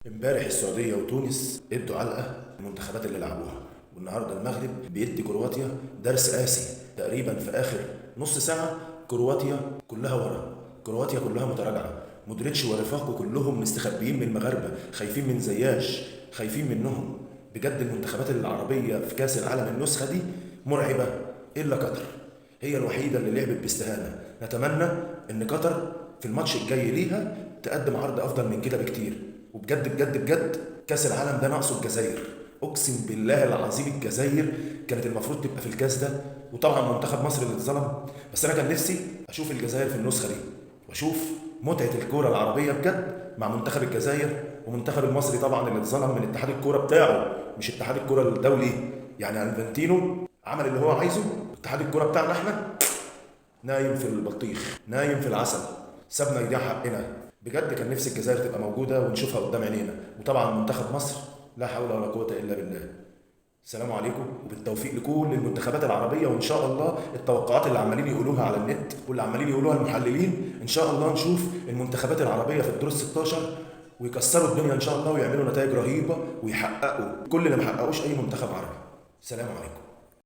امبارح السعودية وتونس ادوا علقة المنتخبات اللي لعبوها، والنهارده المغرب بيدي كرواتيا درس قاسي. تقريبا في اخر نص ساعة كرواتيا كلها ورا، كرواتيا كلها متراجعة، مودريتش ورفاقه كلهم مستخبيين من المغاربة، خايفين من زياش، خايفين منهم. بجد المنتخبات العربية في كأس العالم النسخة دي مرعبة، إلا قطر هي الوحيدة اللي لعبت باستهانة. نتمنى إن قطر في الماتش الجاي ليها تقدم عرض أفضل من كده بكتير. وبجد بجد بجد كأس العالم ده ناقصه الجزائر، أقسم بالله العظيم الجزائر كانت المفروض تبقى في الكاس ده، وطبعا منتخب مصر اللي اتظلم. بس أنا كان نفسي أشوف الجزائر في النسخة دي وأشوف متعة الكورة العربية بجد مع منتخب الجزائر ومنتخب المصري طبعا اللي اتظلم من اتحاد الكورة بتاعه، مش اتحاد الكورة الدولي. يعني انفانتينو عمل اللي هو عايزه، اتحاد الكورة بتاعنا احنا نايم في البطيخ، نايم في العسل، سابنا يضيع حقنا. بجد كان نفسي الجزائر تبقى موجودة ونشوفها قدام عينينا. وطبعا منتخب مصر لا حول ولا قوة إلا بالله. السلام عليكم وبالتوفيق لكل المنتخبات العربية، وإن شاء الله التوقعات اللي عمالين يقولوها على النت واللي عمالين يقولوها المحللين إن شاء الله نشوف المنتخبات العربية في الدور 16 ويكسروا الدنيا إن شاء الله ويعملوا نتائج رهيبة ويحققوا كل اللي ما حققوش أي منتخب عربي. السلام عليكم.